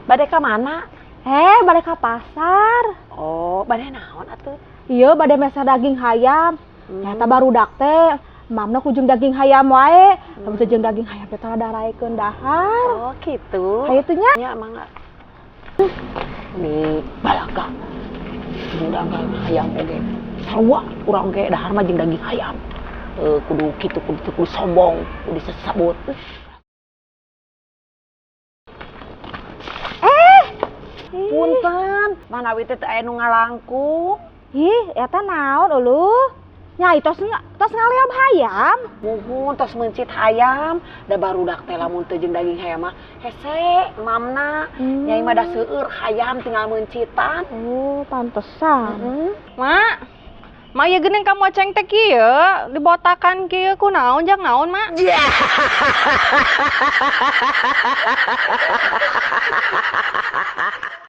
Bade ka mana? Bade ka pasar. Oh, bade naon atuh? Iya, bade meser daging hayam. Nyata barudak teh, mamna kujung daging hayam wae. Lamun teu jeung daging hayam teh tara daraekeun dahar. Oh, gitu. Hayu teh nya. Nya mangga. Nih, balaga. Jeung daging hayam oge. Sarua urang ge dahar mah jeung daging hayam. Kudu kitu, kudu kudu sombong, kudu sesabut. Punten, manawi teh teu aya nu ngalangkung. Ih, eta naon uluh? Nyai tos ngaleob hayam. Muhun tos meuncit hayam, da barudak teh lamun teu jeung daging hayam mah hese mamna. Nyai mah da seueur hayam tinggal meuncitan. Oh, pantesan. Mak, mak ieu geuning ka moceng teh kieu, dibotakan kieu kunaon jang naon, Mak? Yeah.